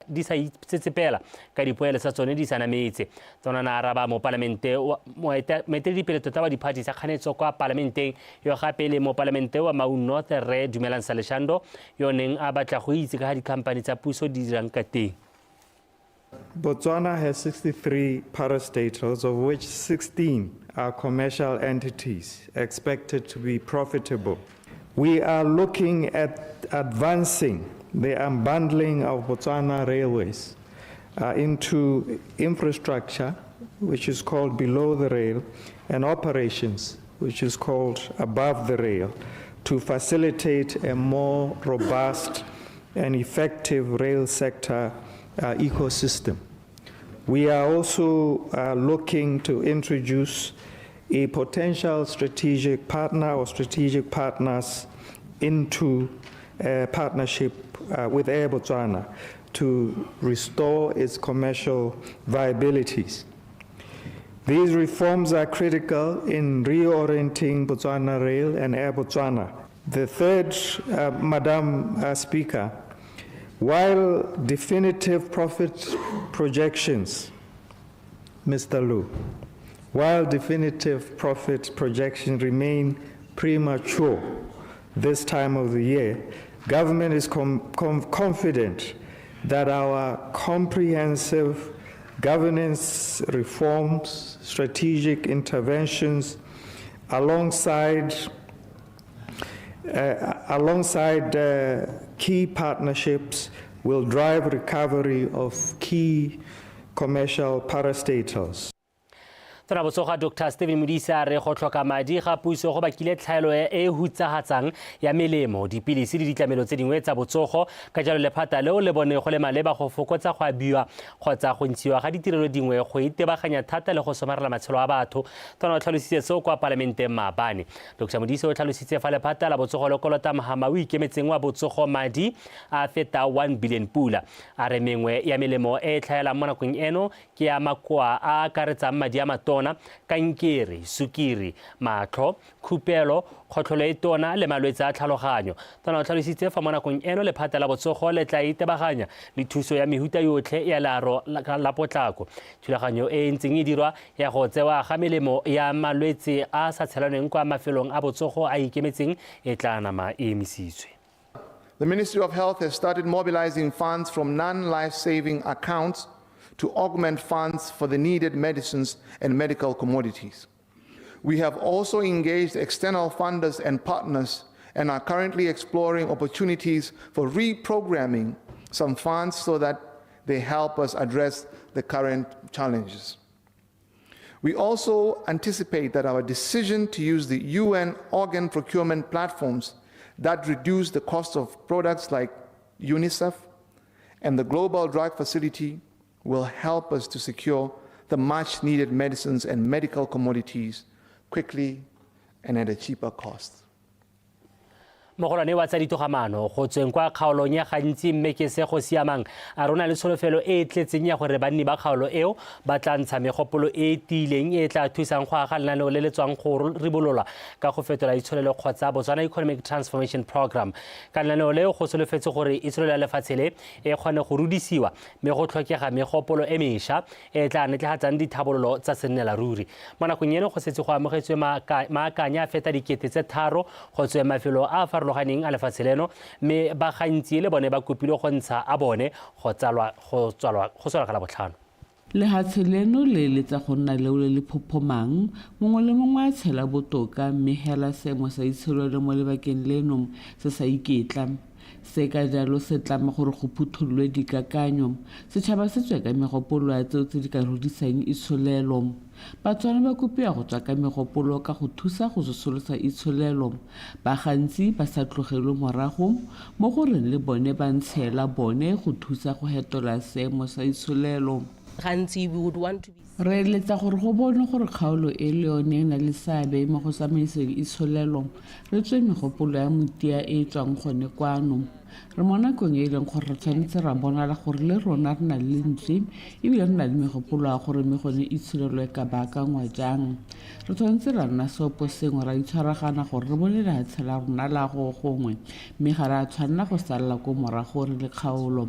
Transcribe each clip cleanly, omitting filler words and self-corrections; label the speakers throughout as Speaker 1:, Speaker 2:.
Speaker 1: di sa itsetsepela ka dipoelo tsa tsone di sa nametse. Tsona na araba mopalamente moeteledipele tota wa diphathi tsa kganetso kwa palamenteng, yo gape le mopalamente wa Maun North, Rre Dumelang Saleshando, yo neng a batla go itse ka ga dikhamphani tsa puso di dirang ka teng.
Speaker 2: Botswana has 63 parastatals, of which 16 are commercial entities expected to be profitable. We are looking at advancing the unbundling of Botswana Railways into infrastructure, which is called below the rail, and operations, which is called above the rail, to facilitate a more robust and effective rail sector ecosystem. We are also looking to introduce a potential strategic partner or strategic partners into a partnership with Air Botswana to restore its commercial viabilities. These reforms are critical in reorienting Botswana Rail and Air Botswana. The third, Madam Speaker, while definitive profit projections, Mr. Lu, while definitive profit projections remain premature this time of the year, government is confident that our comprehensive governance reforms, strategic interventions, alongside key partnerships will drive recovery of key commercial parastatals.
Speaker 1: Tona Botsoga Dr Stephen Modise a re go tlhoka madi ga puso go bakile tlhaelo e e hutsahatsang ya melemo, dipilisi le ditlamelo tse dingwe tsa botsogo. Ka jalo lephata leo le bone go le maleba go fokotsa go abiwa kgotsa go ntshiwa ga ditirelo dingwe go itebaganya thata le go somarela matshelo a batho. Tona o tlhalositse seo kwa palamenteng maabane. Dr Modise o tlhalositse fa lephata la botsogo le kolota mohama o ikemetseng wa botsogo madi a feta 1 billion pula. A re mengwe ya melemo e e tlhaelang mo nakong eno ke ya makoa a akaretsang madi a matona, kankere, sukiri, matlho, khupelo, kgotlholo e tona le malwetse a tlhaloganyo. Tona o tlhalositse fa mo nakong eno lephata la botsogo le tla itebaganya le thuso ya mehuta yotlhe ya learo la potlako. Thulaganyo e e ntseng e dirwa ya go tsewa ga melemo ya malwetse a sa tshelanweng kwa mafelong a botsogo a ikemetseng e tla nama e emisitswe.
Speaker 3: The Ministry of Health has started mobilizing funds from non-life-saving accounts to augment funds for the needed medicines and medical commodities. We have also engaged external funders and partners and are currently exploring opportunities for reprogramming some funds so that they help us address the current challenges. We also anticipate that our decision to use the UN organ procurement platforms that reduce the cost of products like UNICEF and the Global Drug Facility will help us to secure the much needed medicines and medical commodities quickly and at a cheaper cost.
Speaker 1: Mogolwane wa tsa ditogamaano go tsweng kwa kgaolong ya Gantsi, mme ke se go siamang, a rona le tsholofelo e e tletseng ya gore banni ba kgaolo eo ba tla ntsha megopolo e e tiileng e e tla thusang go aga lenaneo le le tswang go ribololwa ka go fetola itsholelo kgotsa Botswana Economic Transformation Program. Ka lenaneo leo go solofetse gore itsholelo ya lefatshe le e kgone go rudisiwa, mme go tlhokega megopolo e mešwa e e tla netlegatsang dithabololo tsa sennela ruri. Mo nakong eno go setse go amogetswe maakanya a feta 3000 go tswe mafelo a a farologaneng a lefatshe leno, mme ba gantsi le bone ba kopilwe go ntsha a bone go tsalwa go tswalwa go tswalwa ka Labotlhano.
Speaker 4: Lehatshe leno le eletsa go nna leo le le phophomang, mongwe le mongwe a tshela botoka, mme hela seemo sa itsholelo mo lebakeng leno se sa iketla. Se ka jalo se tlama gore go phuthololwe dikakanyo, setšhaba se tswe ka megopolo ya tseo tse di ka rudisang itsholelo. Batswana ba kopiwa go tswa ka megopolo ka go thusa go tsosolosa itsholelo, ba gantsi ba sa tlogelwe morago mo go reng le bone ba ntshe la bone go thusa go hetola seemo sa itsholelo.
Speaker 5: Gantsi we would want to be
Speaker 4: Re eletsa gore go bonwe gore kgaolo e le yone e na le seabe mo go tsamaiseng itsholelo, re tswe megopolo ya motia e e tswang gone kwano. Re mo nakong e e leng gore re tshwanetse ra bonala gore le rona re na le lentswe ebile re na le megopolo ya gore mme gone itsholelo e ka baakangwa jang. Re tshwanetse ra nna seopo sengwe ra itshwaragana gore re bone lehatshe la rona la go gongwe, mme ga re a tshwanela go salela ko morago re le kgaolo.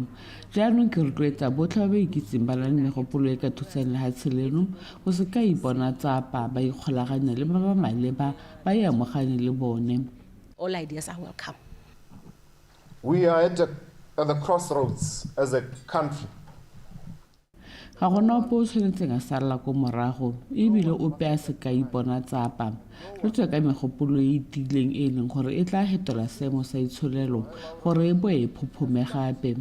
Speaker 4: Jaanong ke rotloetsa botlhe ba ba ikitseng ba na le megopolo e ka thusang lehatshe leno go se ka ipona tsapa, ba ikgolaganya le ba ba maleba, ba e amogane le bone.
Speaker 5: All ideas are welcome.
Speaker 6: We are at the crossroads as a country.
Speaker 4: Ga gona ope o tshwanetseng a salela ko morago ebile ope a se ka ipona tsapa. Re tswe ka megopolo e e tiileng e e leng gore e tla fetola seemo sa itsholelo gore e boe e phophome gape.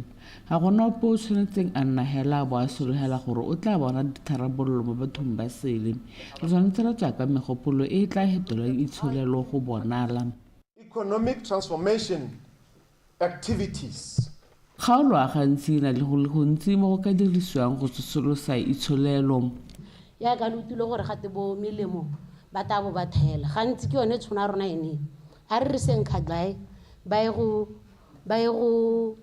Speaker 4: Ga gona ope o tshwanetseng a nna hela a bo a sologela gore o tla bona ditharabololo mo bathong ba sele. Re tshwanetse ra tswa ka megopolo e e tla fetolang itsholelo go bonala.
Speaker 6: Economic transformation activities.
Speaker 4: Kgaolo a gantsi e na le go le gontsi mo go ka dirisiwang go tsosolosa itsholelo.
Speaker 7: Yaka le utlwile gore gate bo melemo ba tla bo ba thela gantsi ke yone tšhono ya rona ene a re re seng kgakae ba ye go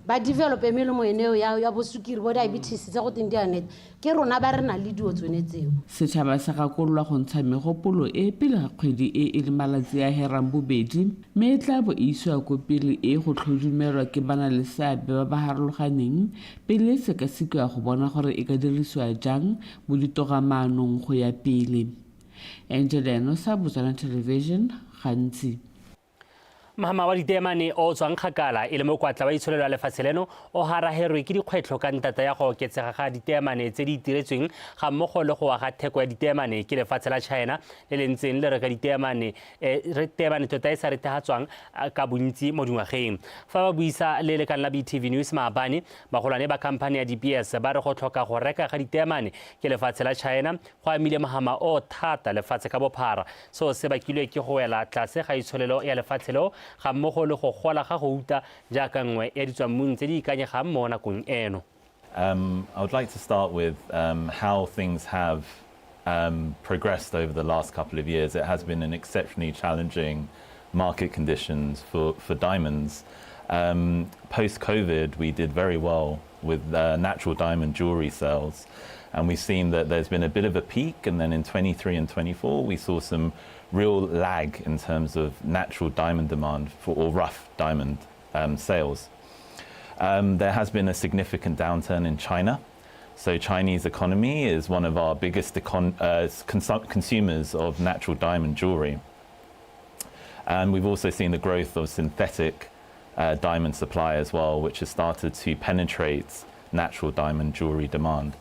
Speaker 7: ba develope melemo eneo ya bosukiri bo diabetes tse go teng di a nete ke rona ba re nang le dio tsone tseo.
Speaker 4: Setšhaba se gakololwa go ntsha megopolo e pele ga kgwedi e e le malatsi a herang bobedi, mme e tla bo e isiwa ko pele e go tlhodumelwa ke bana le seabe ba ba harologaneng pele e sekasekiwa go bona gore e ka dirisiwa jang mo ditogamaanong go ya pele. Angela Enosa, Botswana Television, Gantsi.
Speaker 1: Mahama wa diteemane o tswang kgakala e le mokwatla wa itsholelo ya lefatshe leno o haraherwe ke dikgwetlho ka ntata ya go oketsega ga diteemane tse di itiretsweng ga mmogo le go wa ga theko ya diteemane ke lefatshe la China le le ntseng le reka diteemane teemane tota e sa rethegatswang ka bontsi mo dingwageng. Fa ba buisa le lekala la BTV News maabane, bagolwane ba khamphane ya DBS ba re go tlhoka go reka ga diteemane ke lefatshe la China go amile mohama o thata lefatshe ka bophara. Seo se bakilwe ke go wela tlase ga itsholelo ya lefatshe leo ga mmogo le go gola ga go uta jaaka nngwe ya ditswammung tse di ikanyegang mo nakong eno.
Speaker 8: I would like to start with how things have progressed over the last couple of years. It has been an exceptionally challenging market conditions for diamonds. Post-COVID, we did very well with natural diamond jewelry sales. And we've seen that there's been a bit of a peak, and then in 23 and 24, we saw some real lag in terms of natural diamond demand for or rough diamond sales. There has been a significant downturn in China. So Chinese economy is one of our biggest consumers of natural diamond jewelry. And we've also seen the growth of synthetic diamond supply as well, which has started to penetrate natural diamond jewelry demand.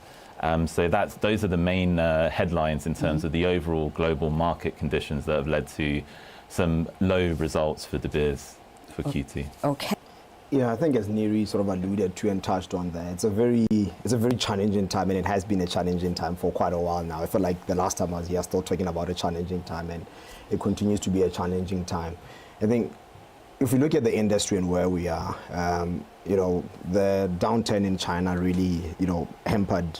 Speaker 8: So those are the main headlines in terms of the overall global market conditions that have led to some low results for De Beers for Q2.
Speaker 9: Okay.
Speaker 10: Yeah, I think as Neri sort of alluded to and touched on there, it's a very challenging time, and it has been a challenging time for quite a while now. I feel like the last time I was here, still talking about a challenging time, and it continues to be a challenging time. I think if we look at the industry and where we are, you know, the downturn in China really, you know, hampered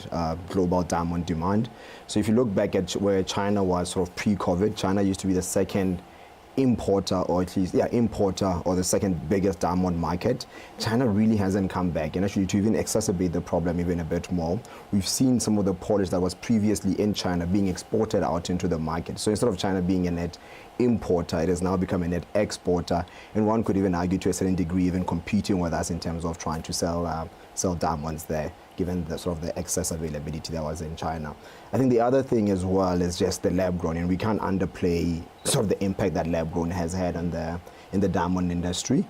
Speaker 10: global diamond demand. So if you look back at where China was sort of pre-COVID, China used to be the second importer, or at least, yeah, importer or the second biggest diamond market. China really hasn't come back, and actually to even exacerbate the problem even a bit more, we've seen some of the polish that was previously in China being exported out into the market. So instead of China being a net importer, it has now become a net exporter, and one could even argue to a certain degree even competing with us in terms of trying to sell diamonds there, given the sort of the excess availability that was in China. I think the other thing as well is just the lab grown, and we can't underplay sort of the impact that lab grown has had on in the diamond industry.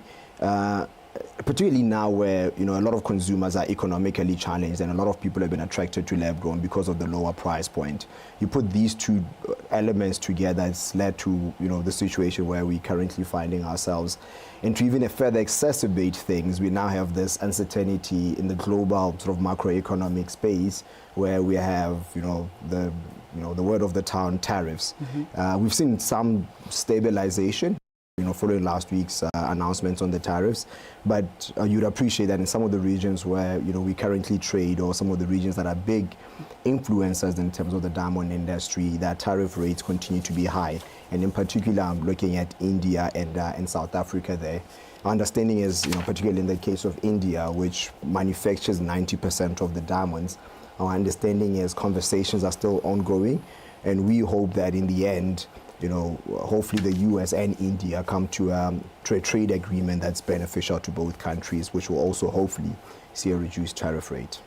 Speaker 10: Particularly now where, you know, a lot of consumers are economically challenged and a lot of people have been attracted to lab grown because of the lower price point. You put these two elements together, it's led to, you know, the situation where we're currently finding ourselves. And to even further exacerbate things, we now have this uncertainty in the global sort of macroeconomic space where we have, you know, the word of the town, tariffs. We've seen some stabilization. Following last week's announcements on the tariffs. But you'd appreciate that in some of the regions where, we currently trade, or some of the regions that are big influencers in terms of the diamond industry, that tariff rates continue to be high. And in particular, I'm looking at India and South Africa there. Our understanding is, particularly in the case of India, which manufactures 90% of the diamonds, our understanding is conversations are still ongoing, and we hope that in the end, hopefully the US and India come to a trade agreement that's beneficial to both countries, which will also hopefully see a reduced tariff rate.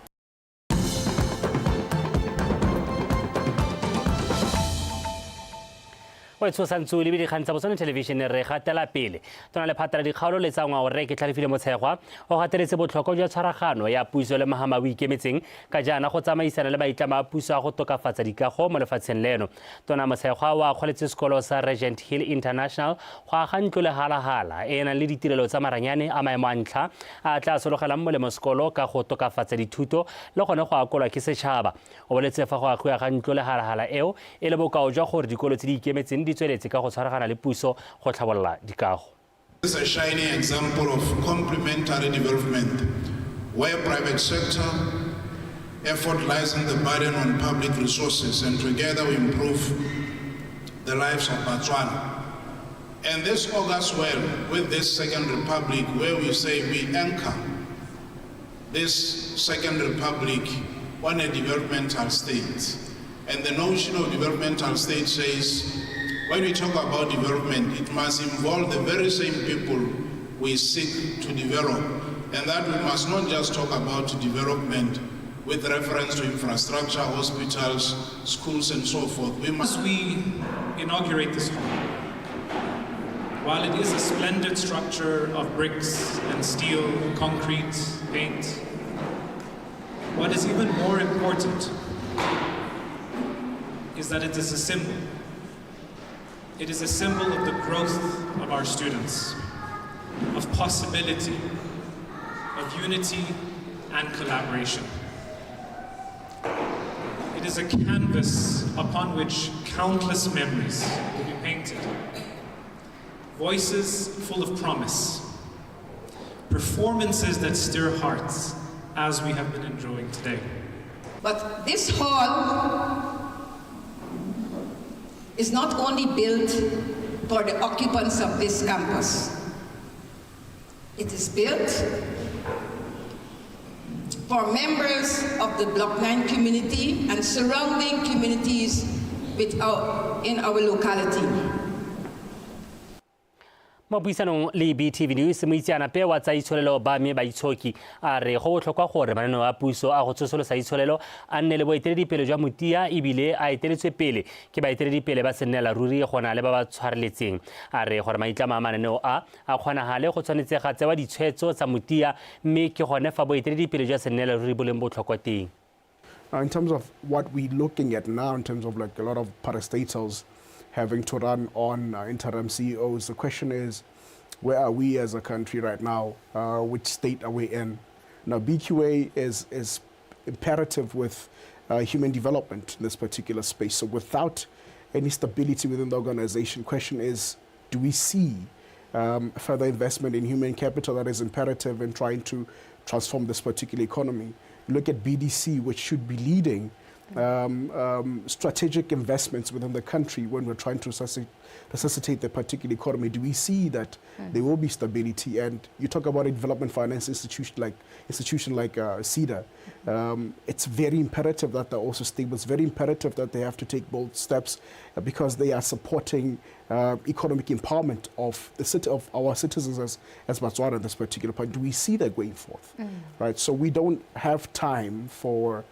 Speaker 1: O e tshosantse o lebile dikgang tsa Botswana Television. Re gatela pele. Tona lephata la dikgaolo le tsa ngwao, rre Ketlhalefile Motshegwa, o gateletse botlhokwa jwa tshwaragano ya puso le mahama o ikemetseng ka jaana go tsamaisana le maitlamo a puso a go tokafatsa dikago mo lefatsheng leno. Tona Motshegwa o akgoletse sekolo sa Regent Hill International go aga ntlo lehalahala e e nang le ditirelo tsa maranyane a maemo a ntlha a tla sologelang molemo sekolo ka go tokafatsa dithuto le gone go akolwa ke setšhaba. O boletse fa go agiwa ga ntlo lehalahala eo e le bokao jwa gore dikolo tse di ikemetseng di tsweletse ka go tshwaragana le puso go tlhabolola dikago.
Speaker 9: This is a shining example of complementary development where private sector effort lies in the burden on public resources, and together we improve the lives of Botswana. And this augurs well with this Second Republic, where we say we anchor this Second Republic on a developmental state. And the notion of developmental state says, when we talk about development, it must involve the very same people we seek to develop. And that we must not just talk about development with reference to infrastructure, hospitals, schools, and so forth. We must.
Speaker 11: As we inaugurate this hall, while it is a splendid structure of bricks and steel, concrete, paint, what is even more important is that it is a symbol. It is a symbol of the growth of our students, of possibility, of unity and collaboration. It is a canvas upon which countless memories will be painted. Voices full of promise, performances that stir hearts, as we have been enjoying today.
Speaker 12: But this hall is not only built for the occupants of this campus. It is built for members of the Block 9 community and surrounding communities in our locality.
Speaker 1: Mo puisanong le BTV News, moitseanape wa tsa itsholelo Bame Baitshoki a re go botlhokwa gore mananeo a puso a go tsosolosa itsholelo a nne le boeteledipele jwa motia ebile a eteletswe pele ke baeteledipele ba sennela ruri go na le ba ba tshwareletseng. A re gore maitlamo a mananeo a a kgonagale, go tshwanetse ga tsewa ditshwetso tsa motia, mme ke gone fa boeteledipele jwa sennela ruri bo leng botlhokwa teng.
Speaker 13: Now, in terms of what we're looking at now, in terms of like a lot of parastatals having to run on interim CEOs, the question is, where are we as a country right now? Which state are we in? Now, BQA is imperative with human development in this particular space. So without any stability within the organization, question is, do we see further investment in human capital that is imperative in trying to transform this particular economy? Look at BDC, which should be leading strategic investments within the country when we're trying to resuscitate the particular economy. Do we see that there will be stability? And you talk about a development finance institution like CIDA. It's very imperative that they're also stable. It's very imperative that they have to take bold steps because they are supporting economic empowerment of the city of our citizens as Botswana at this particular point. Do we see that going forth? Right. So we don't have time for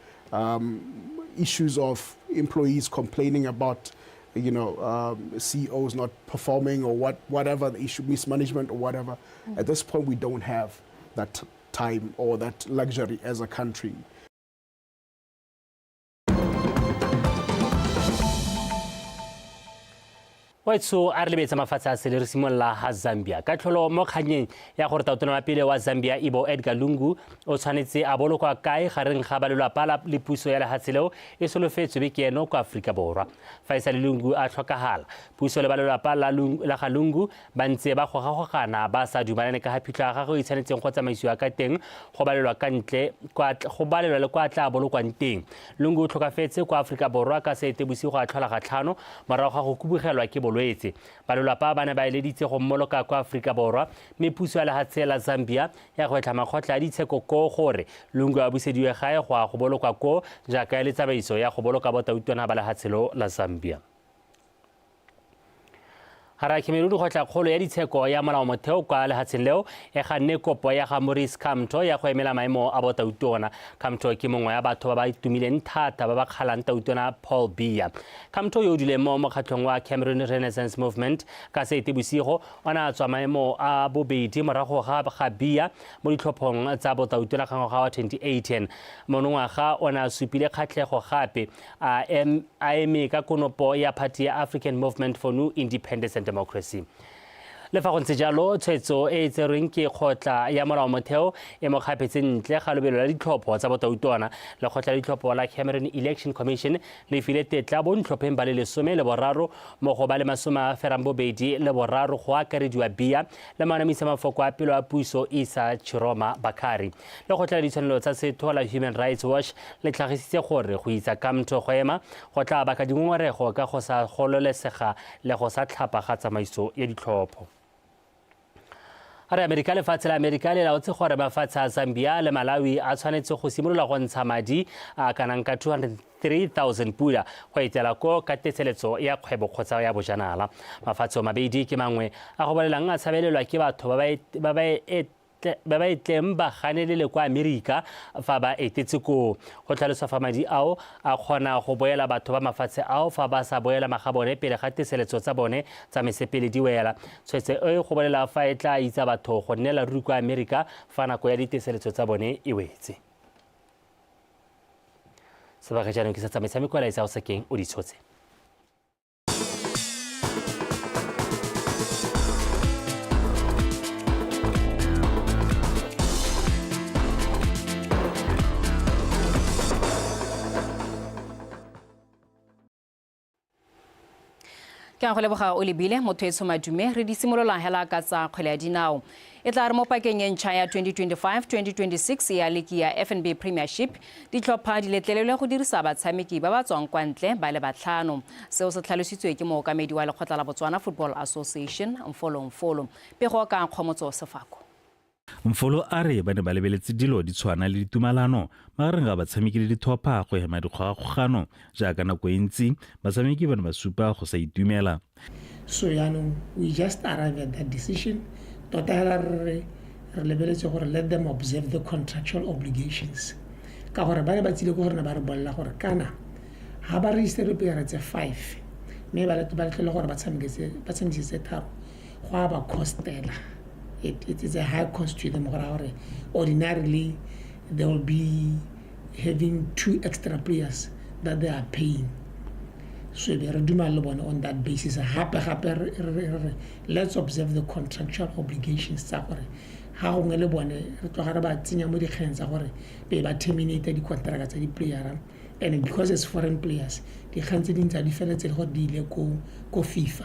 Speaker 13: issues of employees complaining about CEOs not performing or whatever the issue, mismanagement or whatever. At this point, we don't have that time or that luxury as a country.
Speaker 1: Wetso a re lebetse mafatshe a sele re simolola ga Zambia. Katlholo mo kganyeng ya gore tautona wa pele wa Zambia Ibo Edgar Lungu o tshwanetse a bolokwa kae gareng ga ba lelwapa le puso ya lehatshe leo e solofetswe beke eno kwa Aforika Borwa. Fa e sa le Lungu a tlhokagala, puso le ba lelwapa la ga Lungu ba ntse ba gogagogana ba sa dumalane ka ga phitlho ya gagwe e tshwanetseng go tsamaisiwa ka teng, go balelwa ka ntle go balelwa le kwa tla bolokwang teng. Lungu o tlhokafetse kwa Aforika Borwa ka Seetebosigo a tlhola ga tlhano morago ga go kubugelwa ke bolwetse. Ba lelwapa ba ne ba eleditse go mmoloka kwa Aforika Borwa, mme puso ya lehatshe la Zambia ya gwetlha makgotla a ditsheko koo gore Lungu a busediwe gae go ya go bolokwa koo jaaka e le tsamaiso ya go boloka botautona ba lehatshe lo la Zambia. Hara Cameroon kgotla-kgolo ya ditsheko ya molaomotheo kwa lehatsheng leo e ganne kopo ya ga Maurice Kamto ya go emela maemo a botautona. Kamto ke mongwe ya batho ba ba tumileng thata ba ba kgalang tautona Paul Biya. Kamto yo o duleng mo mokgatlhong wa Cameroon Renaissance Movement ka Seetebosigo o ne a tswa maemo a bobedi morago ga ga Biya mo ditlhophong tsa botautona ga ngwaga wa 2018. Monongwaga o ne a supile kgatlhego gape a eme ka konopo ya phathi ya African Movement for New Independence and Democracy. Le fa go ntse jalo, tshwetso e e tserweng ke kgotla ya molaomotheo e mo kgaphetse ntle ga lobelo la ditlhopho tsa botautona. Lekgotla la ditlhopho la Cameroon Election Commission le file tetla bontlhopheng ba le 13 mo go ba le 83 go akarediwa Biya le manamisa mafoko a pelo a puso Issa Tchiroma Bakary. Lekgotla la ditshwanelo tsa setho la Human Rights Watch le tlhagisitse gore go itsa Kamto go ema go tla baka dingongorego ka go sa gololesega le go sa tlhapa ga tsamaiso ya ditlhopho. A re Amerika lefatshe la Amerika le laotse gore mafatshe a Zambia le Malawi a tshwanetse go simolola go ntsha madi a kanang ka 203,000 pula go etela ko ka teseletso ya kgwebo kgotsa ya bojanala. Mafatshe mabedi ke mangwe a go bolelang a tshabelelwa ke batho ba ba etleng ba ganelele kwa Amerika fa ba etetse koo. Go tlhaloswa fa madi ao a kgona go boela batho ba mafatshe ao fa ba sa boela magabone pele ga teseletso tsa bone tsa mesepele di wela. Tshwetso e go bolela fa e tla itsa batho go nnela ruri kwa Amerika fa nako ya diteseletso tsa bone e wetse. Sebaka jaanong ke sa tsa metshameko ya laetsa o sekeng o di tshotse.
Speaker 14: Ke a go leboga o lebile motho e tshomadume re di simolola hela ka tsa kgwele ya dinao. E tla re mo pakeng e ntšha ya 2025-2026 ya liki ya FNB Premiership, ditlhopha di letlelelwe go dirisa batshameki ba ba tswang kwa ntle ba le batlhano. Seo se tlhalositswe ke mookamedi wa lekgotla la Botswana Football Association, Mfolo Mfolo. Pego ka Kgomotso Sefako.
Speaker 15: Mfolo a re ba ne ba lebeletse dilo di tshwana le ditumalano magareng ga batshameki le dithopha go hema dikgogakgogano jaaka nako e ntsi batshameki ba ne ba supa go sa itumela.
Speaker 16: So yaanong we just arrive at that decision tota hela re re re lebeletse gore let them observe the contractual obligations ka gore ba ne ba tsile ko go rena ba re bolela gore kana ga ba register dipeyara tse 5 mme ba letlele gore ba tshamekise tse tharo go a ba costela. It's a high cost to them go raya gore ordinarily they will be having 2 extra players that they are paying. So be re dumela le bone on that basis. Gape gape re let's observe the contractual obligations tsa gore ga gongwe le bone re tloga re ba tsenya mo dikgang tsa gore be ba terminate dikonteraka tsa di-playera, and because it's foreign players dikgang tse dintsi ga di feletse le gore di ile ko FIFA.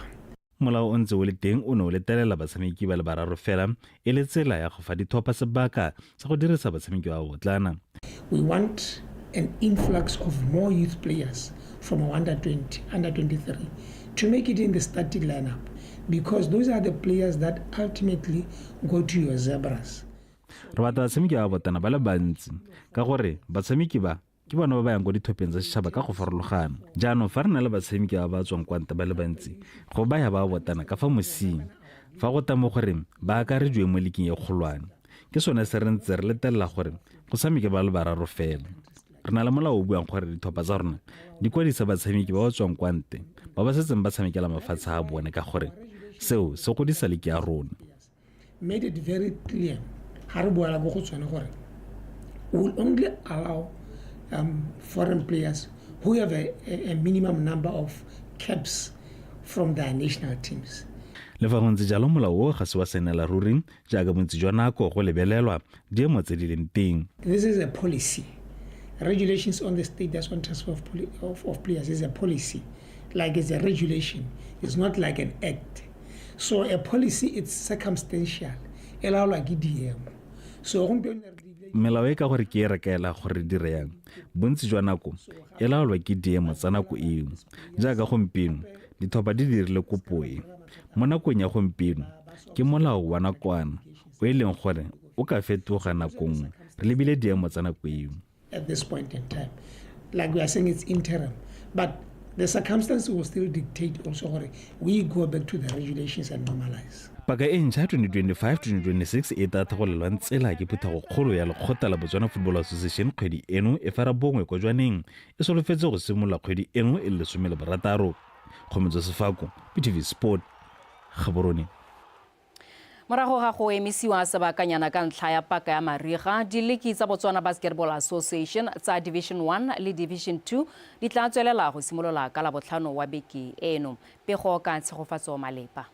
Speaker 15: Molao o ntse o le teng o ne o letelela batshameki ba le bararo fela e le tsela ya go fa dithopha sebaka sa go dirisa batshameki ba botlana.
Speaker 16: We want an influx of more youth players from our under 20, under 23 to make it in the starting lineup, because those are the players that ultimately go to your Zebras.
Speaker 15: Re batla batshameki ba botlana ba le bantsi ka gore batshameki ba ke bona ba ba yang ko dithopheng tsa setšhaba ka go farologana. Jaanong fa re na le batshameki ba ba tswang kwa ntle ba le bantsi go baya ba botana ka fa mosing fa go tla mo goreng ba akarediwe mo liking e kgolwane. Ke sone se re ntse re letelela gore go tshameke ba le bararo fela. Re na le molao o buang gore dithopha tsa rona di kwadisa batshameki ba ba tswang kwa ntle ba ba setseng ba tshamekela mafatshe a bone ka gore seo se godisa liki ya rona.
Speaker 16: Made it very clear ga re boela ko go tsone gore we will only allow foreign players who have a minimum number of caps from their national teams.
Speaker 15: Le fa go ntse jalo, molao o ga se wa senela ruri jaaka bontsi jwa nako go lebelelwa diemo tse di leng teng.
Speaker 16: This is a policy. Regulations on the status on transfer of players is a policy. Like it's a regulation. It's not like an act. So a policy, it's circumstantial. E laolwa ke diemo. So gompieno re
Speaker 15: Melao e ka gore ke e rekaela gore dire yang, bontsi jwa nako e laolwa ke diemo tsa nako eo. Jaaka gompieno ditlhopha di dirile kopo e mo nakong ya gompieno, ke molao wa nakwana o e leng gore o ka fetoga nako nngwe re lebile diemo tsa nako eo.
Speaker 16: At this point in time, like we are saying, it's interim, but the circumstances will still dictate also gore we go back to the regulations and normalize.
Speaker 15: Paka e ntšha 2025-2026 e tla thagolelwang tsela ke phuthegokgolo ya lekgotla la Botswana Football Association kgwedi eno e fara bongwe kwa Jwaneng e solofetse go simolola kgwedi eno e le 16. Kgometso Sefako, BTV Sport, Gaborone.
Speaker 14: Morago ga go emisiwa sebakanyana ka ntlha ya paka ya mariga, diliki tsa Botswana Basketball Association tsa Division 1 le Division 2 di tla tswelela go simolola ka Labotlhano wa beke eno. Pego ka Tshegofatso Malepa.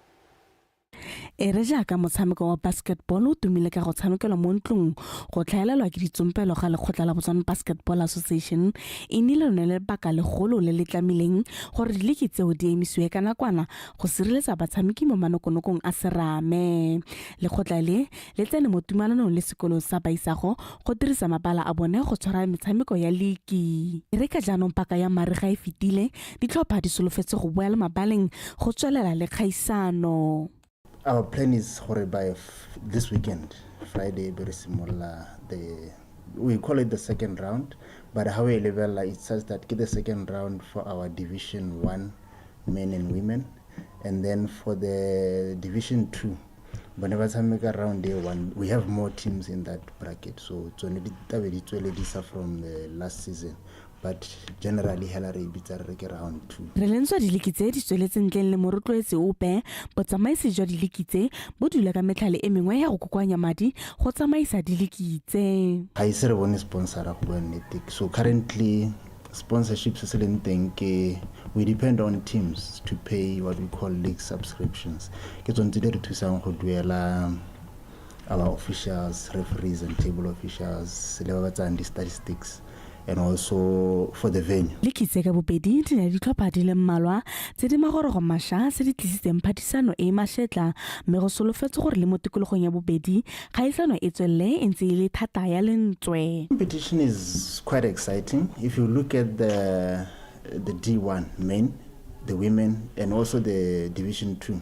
Speaker 17: E re jaaka motshameko wa basketball o tumile ka go tshamekelwa mo ntlong, go tlhaelelwa ke ditsompelo ga lekgotla la Botswana Basketball Association e nnile lone lebaka legolo le le tlamileng gore diliki tseo di emisiwe ka nakwana go sireletsa batshameki mo manokonokong a serame. Lekgotla le le tsene mo tumalanong le sekolo sa Baisago go dirisa mabala a bone go tshwara metshameko ya liki. E re ka jaanong paka ya mariga e fetile, ditlhopha di solofetse go boela mabaleng go tswelela le kgaisano.
Speaker 18: Our plan is gore by this weekend, Friday, be re simolola the, we call it the second round, but how we level it's such that ke the second round for our Division 1 men and women, and then for the Division 2, bone ba tshameka round day 1. We have more teams in that bracket, so tsone di tlabe di tsweledisa from the last season, but generally hela re bitsa re ke round 2.
Speaker 17: Re lentswa diliki tse di tsweletse ntleng le morotloetsi ope, botsamaisi jwa diliki tse bo dula ka metlhale e mengwe ya go kokoanya madi go tsamaisa diliki tse.
Speaker 18: Ga ise re bone sponsor go bua nnete. So currently sponsorship se se leng teng ke we depend on teams to pay what we call league subscriptions. Ke tsone tse di re thusang go duela our officials, referees and table officials le ba ba tsayang di-statistics, and also for the venue.
Speaker 17: Liki tse ka bobedi di na le ditlhopha di le mmalwa tse di magorogo mašwa tse di tlisitseng phadisano e e mašetla, mme go solofetse gore le mo tikologong ya bobedi kgaisano e tswelele e ntse e le thata ya lentswe.
Speaker 18: Competition is quite exciting. If you look at the D1 men, the women, and also the Division 2,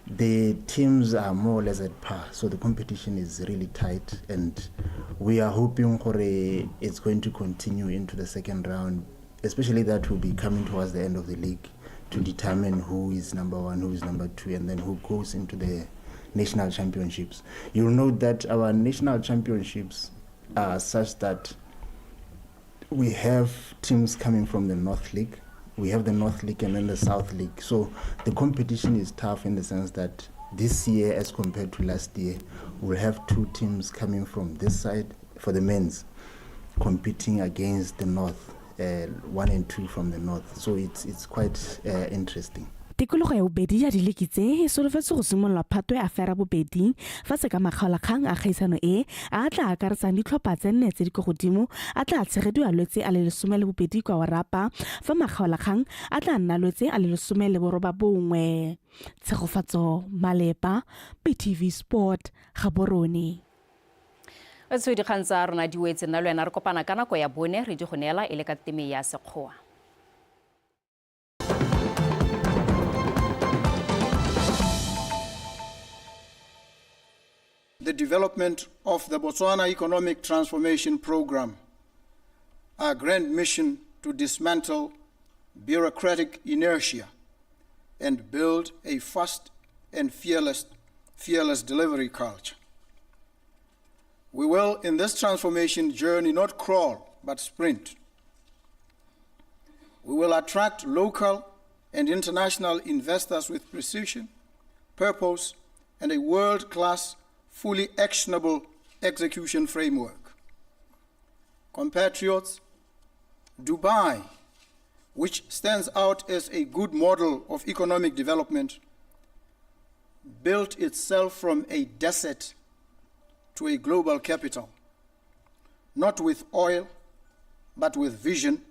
Speaker 18: the teams are more or less at par. So the competition is really tight, and we are hoping gore it's going to continue into the second round, especially that will be coming towards the end of the league to determine who is number 1, who is number 2, and then who goes into the national championships. You'll note that our national championships are such that we have teams coming from the North League. We have the North League and then the South League. So the competition is tough in the sense that this year, as compared to last year, we'll have 2 teams coming from this side for the men's competing against the North, 1 and 2 from the North. So it's quite interesting.
Speaker 17: Tikologo ya bobedi ya diliki tse e solofetse go simolola Phatwe a fera bobedi fa se ka makgaolakgang a kgaisano e a tla akaretsang ditlhopha tse 4 tse di kwa godimo a tla tshegediwa Lwetse a le 12 kwa Orapa, fa makgaolakgang a tla nna Lwetse a le 19. Tshegofatso Malepa, BTV Sport, Gaborone.
Speaker 14: Batho dikgang tsa rona di wetse, nna le wena re kopana ka nako ya 4 re di go neela e le ka teme ya Sekgowa.
Speaker 9: The development of the Botswana Economic Transformation Program, our grand mission to dismantle bureaucratic inertia and build a fast and fearless delivery culture. We will, in this transformation journey, not crawl, but sprint. We will attract local and international investors with precision, purpose, and a world-class, fully actionable execution framework. Compatriots, Dubai
Speaker 19: which stands out as a good model of economic development, built itself from a desert to a global capital, not with oil, but with vision,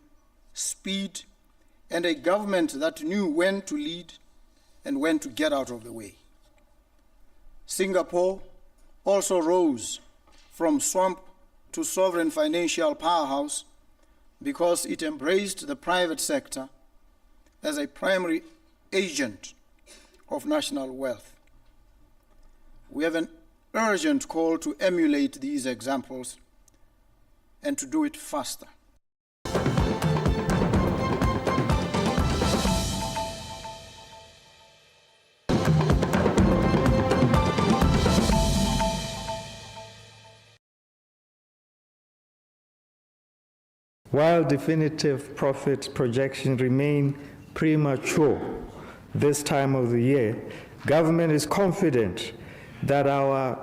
Speaker 19: speed, and a government that knew when to lead and when to get out of the way. Singapore also rose from swamp to sovereign financial powerhouse because it embraced the private sector as a primary agent of national wealth. We have an urgent call to emulate these examples and to do it faster.
Speaker 2: While definitive profit projections remain premature this time of the year, government is confident that our